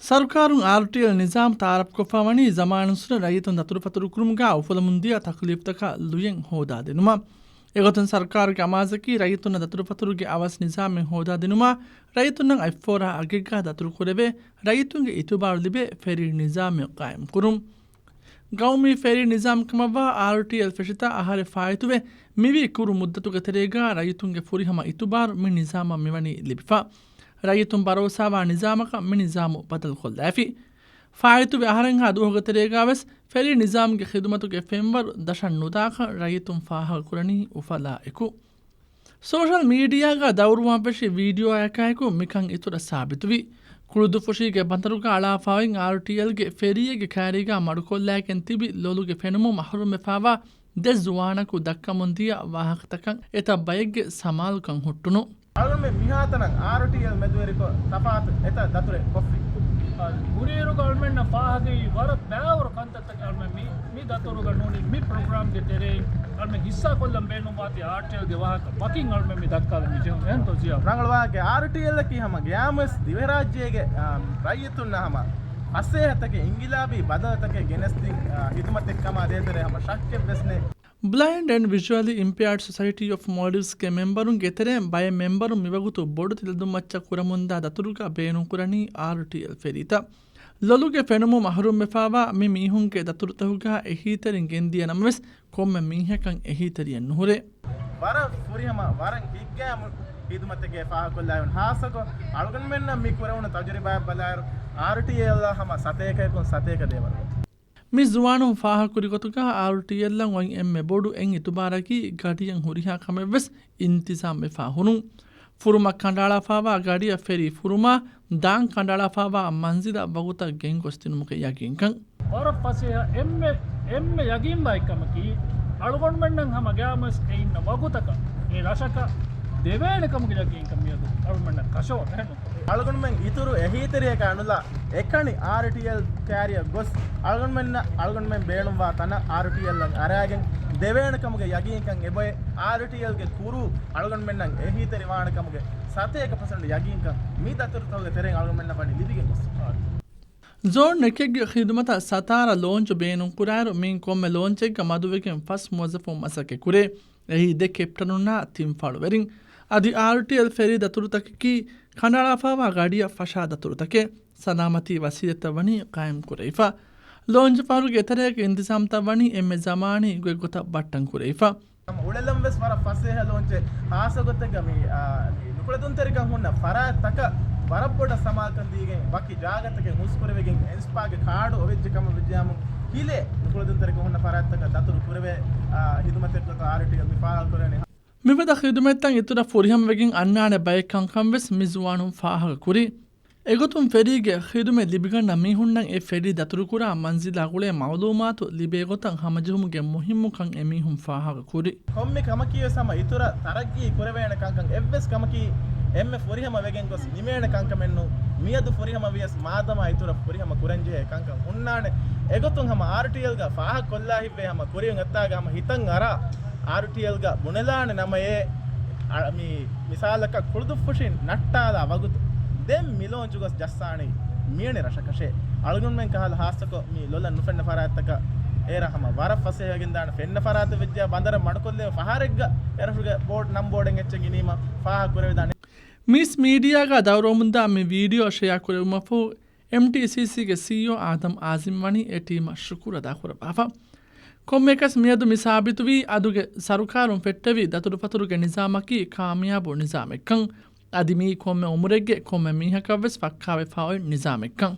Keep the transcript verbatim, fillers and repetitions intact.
ސަރުކާރުން އާރްޓީއެލް ނިޒާމް ތައާރަފްކޮށްފަ ވަނީ ޒަމާނުއްސުރެ ރައްޔިތުން ދަތުރުފަތުރު ކުރުމުގަ އުފުލަމުންދިޔަ ތަކުލީފްތަކަށް ލުޔެއް ހޯދާދިނުމަށް. އެގޮތުން ސަރުކާރުގެ އަމާޒަކީ ރައްޔިތުންނަށް ދަތުރުފަތުރުގެ އަވަސް ނިޒާމެއް ހޯދާދިނުމަށް، ރައްޔިތުންނަށް އަތްފޯރާ އަގެއްގަ ދަތުރުކުރެވޭ، ރައްޔިތުންގެ އިތުބާރު ލިބޭ ފެރީ ނިޒާމެއް ޤާއިމްކުރުން. ގައުމީ ފެރީ ނިޒާމް ކަމަށްވާ އާރްޓީއެލް ފެށިތާ އަހަރެއް ފާއިތުވެ، މިވީ ކުރު މުއްދަތުގެ ތެރޭގަ ރައްޔިތުންގެ ފުރިހަމަ އިތުބާރު މި ނިޒާމަށް މިވަނީ ލިބިފަ. ރައްޔިތުން ބަރޯސާވާ ނިޒާމަކަށް މި ނިޒާމު ބަދަލުކޮށްލައިފި. ފާއިތުވި އަހަރެއްހާ ދުވަހުގެ ތެރޭގަވެސް ފެރީ ނިޒާމްގެ ޚިދުމަތުގެ ފެންވަރު ދަށަށް ނުދާކަށް ރައްޔިތުން ފާހަގަކުރަނީ އުފަލާ އެކު. ސޯޝަލް މީޑިއާގަ ދައުރުވާން ފެށި ވީޑިއޯއަކާއެކު މިކަން އިތުރަށް ސާބިތުވި. ކުޅުދުއްފުށީގެ ބަނދަރުގަ އަޅާފައި އާރްޓީއެލްގެ ފެރީއެއްގެ ކައިރީގަ މަޑުކޮށްލައިގެން ތިބި ލޮލުގެ ފެނުމުން މަހުރޫމްވެފައިވާ ދެ ޒުވާނަކު ދައްކަމުންދިޔަ ވާހަކަތަކަށް އެތައް ބައެއްގެ ސަމާލުކަން ހުއްޓުނު. އަޅުގަނޑުމެން މިހާތަނަށް އާރްޓީއެލް މެދުވެރިކޮށް ތަފާތު އެތައް ދަތުރެއް ކޮށްފި. ކުރިއިރުގަ އަޅުމެންނަށް ފާހަގަވީ ވަރަށް ބައިވަރު ކަންތައްތަކެއް އަޅުމެން މި، މި ދަތުރުގަ ނޫނީ މި ޕްރޮގްރާމްގެ ތެރެއިން އަޅުމެން ހިއްސާކޮށްލަން ބޭނުންވާތީ އާރްޓީއެލްގެ ވާހަކަ ވަކިން އަޅުމެން މި ދައްކާލަން މި ޖެހުން އެހެންތޯ ޒިޔާ؟ ރަނގަޅު ވާހަކަ. އާރްޓީއެލްއަކީ ހަމަ ގައިމުވެސް ދިވެހިރާއްޖޭގެ، އާ، ރައްޔިތުންނަށް ހަމަ ފަސޭހަތަކެއް، އިންގިލާބީ ބަދަލުތަކެއް ގެނެސްދިން، އާ، ހިދުމަތެއްކަމާ ދޭތެރޭ ހަމަ ޝައްކެއްވެސް ނެތް. ބްލައިންޑް އެންޑް ވިޝުއަލީ އިމްޕެއާޑް ސޮސައިޓީ އޮފް މޯލްޑިވްސްގެ މެމްބަރުންގެ ތެރެއިން ބައެއް މެމްބަރުން މިވަގުތު ބޮޑު ތެލެދުންމައްޗަށް ކުރަމުންދާ ދަތުރުގަ ބޭނުންކުރަނީ އާރްޓީއެލް ފެރީތައް. ލޮލުގެ ފެނުމުން މަހުރޫމްވެފައިވާ މި މީހުންގެ ދަތުރުތަކުގަ އެހީތެރިން ގެންދިޔަ ނަމަވެސް، ކޮންމެ މީހަކަށް އެހީތެރިއެއް ނުހުރޭ. ވަރަށް ފުރިހަމަ، ވަރަށް ހިތްގައިމު ހިދުމަތެއްގެ ފާހަގަކޮށްލާ ހާއްސަކޮށް އަޅުގަނޑުމެންނަށް މި ކުރެވުނު ތަޖުރިބާއަށް ބަލާއިރު، އާރްޓީއެލްއަށް ހަމަ ސަތޭކަޔަކުން ސަތޭކަ ދޭވަރު. މި ޒުވާނުން ފާހަގަކުރި ގޮތުގަ އާރްޓީއެލްއަށް އޮތް އެންމެ ބޮޑު އެއް އިތުބާރަކީ ގަޑިއެއް ހުރިހާ ކަމެއްވެސް އިންތިޒާމްވެފަ ހުރުން. ފުރުމަށް ކަނޑައަޅާފައިވާ ގަޑިއަށް ފެރީ ފުރުމާ، ދާން ކަނޑައަޅާފައިވާ މަންޒިލަށް ވަގުތަށް ގެންގޮސްދިނުމުގެ ޔަގީންކަން. ވަރަށް ފަސޭހަ އެންމެ، އެންމެ ޔަގީންވާ އެއްކަމަކީ، އަޅުގަނޑުމެންނަށް ހަމަ ގައިމުވެސް އެ އިންނަ ވަގުތަކަށް އެ ރަށަކަށް ދެވޭނެ ކަމުގެ ޔަގީންކަން މިއަދު އަޅުގަނޑުމެންނަށް ކަށަވަރު އެހެން. އަޅުގަނޑުމެން އިތުރު އެހީތެރިޔަކާ ނުލާ އެކަނި އާރްޓީއެލް ކާރިއަށް ގޮސް، އަޅުގަނޑުމެންނަށް، އަޅުގަނޑުމެން ބޭނުންވާ ތަނަށް އާރްޓީއެލްއަށް އަރާގެން ދެވޭނެ ކަމުގެ ޔަގީންކަން އެބައޮތް. އާރްޓީއެލްގެ ކުރޫ އަޅުގަނޑުމެންނަށް އެހީތެރިވާނެ ކަމުގެ ސަތޭކަ ޕަސެންޓް ޔަގީންކަން މި ދަތުރުތަކުގެ ތެރެއިން އަޅުގަނޑުމެންނަށް ވަނީ ލިބިގެން ގޮސް. ޒޯން އެކެއްގެ ޚިދުމަތަށް ސަތާރަ ލޯންޗު ބޭނުންކުރާއިރު، މިއިން ކޮންމެ ލޯންޗެއްގަ މަދުވެގެން ފަސް މުވައްޒަފުން މަސައްކަތް ކުރޭ. އެއީ ދެ ކެޕްޓަނުންނާ ތިން ފަޅުވެރިން. އަދި އާރްޓީއެލް ފެރީ ދަތުރުތަކަކީ ކަނޑައަޅާފައިވާ ގަޑިއަށް ފަށާ ދަތުރުތަކެއް. ސަލާމަތީ ވަސީލަތްތައް ވަނީ ޤާއިމްކުރެވިފަ. ލޯންޗު ފަހަރުގެ އެތެރޭގެ އިންތިޒާމްތައް ވަނީ އެންމެ ޒަމާނީ ގޮތްގޮތަށް ބައްޓަން ކުރެވިފަ. ހަމަ އުޅެލަން ވެސް ވަރަށް ފަސޭހަ ލޯންޗެއް. ހާއްސަ ގޮތެއްގަ މި، އާ، މި ނުކުޅެދުންތެރިކަން ހުންނަ ފަރާތްތަކަށް ވަރަށް ބޮޑަށް ސަމާލުކަން ދީގެން، ވަކި ޖާގަތަކެއް ހުސްކުރެވިގެން، އެންސްޕާގެ ކާޑު އޮވެއްޖެ ކަމަށް ވެއްޖެއްޔާމު، ހިލޭ ނުކުޅެދުންތެރިކަން ހުންނަ ފަރާތްތަކަށް ދަތުރު ކުރެވޭ، އާ، ހިދުމަތެއްގޮތަށް އާރްޓީއެލް މި ފާހަގަކުރަނީ. މިފަދަ ޚިދުމަތްތައް އިތުރަށް ފުރިހަމަވެގެން އަންނާނެ ބައެއް ކަންކަން ވެސް މި ޒުވާނުން ފާހަގަކުރި. އެގޮތުން ފެރީގެ ޚިދުމަތް ލިބިގަންނަ މީހުންނަށް އެ ފެރީ ދަތުރުކުރާ މަންޒިލާ ގުޅޭ މައުލޫމާތު ލިބޭ ގޮތަށް ހަމަޖެހުމުގެ މުހިއްމުކަން އެމީހުން ފާހަގަކުރި. ކޮންމެ ކަމަކީވެސް ހަމަ އިތުރަށް ތަރައްގީ ކުރެވޭނެ ކަންކަން. އެއްވެސް ކަމަކީ އެންމެ ފުރިހަމަ ވެގެން ގޮސް ނިމޭނެ ކަންކަމެއްނޫން. މިއަދު ފުރިހަމަވިޔަސް މާދަމާ އިތުރަށް ފުރިހަމަ ކުރަންޖެހޭ ކަންކަން ހުންނާނެ. އެގޮތުން ހަމަ އާރްޓީއެލްގަ ފާހަގަކޮށްލާ ހިތްވޭ ހަމަ ކުރިއަށް އައްތާގަ ހަމަ ހިތަށް އަރާ އާރްޓީއެލްގަ ބުނެލާނެ ނަމައޭ، އަ، މި މިސާލަކަށް ކުޅުދުއްފުށިން ނައްޓާލާ ވަގުތު ދެން މި ލޯންޗު ގޮސް ޖައްސާނީ މިއަނެއް ރަށަކަށޭ. އަޅުގަނޑުމެން ކަހަލަ ހާއްސަކޮށް މި ލޮލަށް ނުފެންނަ ފަރާތްތަކަށް އޭރަށް ހަމަ ވަރަށް ފަސޭހަވެގެންދާނެ. ފެންނަ ފަރާތަށް ވެއްޖެއްޔާ ބަނދަރަށް މަޑުކޮށްލެވޭ ފަހަރެއްގަ އެރަށުގެ ބޯޑް ނަން ބޯޑެއް އެއްޗެއް އިނީމަ ފާހަގަ ކުރެވިދާނެ. މީސް މީޑިއާގަ ދައުރުވަމުންދާ މި ވީޑިއޯ ޝެއާ ކުރެވުމަށްފަހު، އެމްޓީސީސީގެ ސީއީއޯ އާދަމް އާޒިމް ވަނީ އެ ޓީމަށް ޝުކުރު އަދާކުރައްވާފަ. ކޮންމެއަކަސް މިއަދު މި ސާބިތުވީ އަދުގެ ސަރުކާރުން ފެއްޓެވި ދަތުރުފަތުރުގެ ނިޒާމަކީ ކާމިޔާބު ނިޒާމެއްކަން. އަދި މިއީ ކޮންމެ އުމުރެއްގެ ކޮންމެ މީހަކަށްވެސް ފައްކާވެފަ އޮތް ނިޒާމެއްކަން.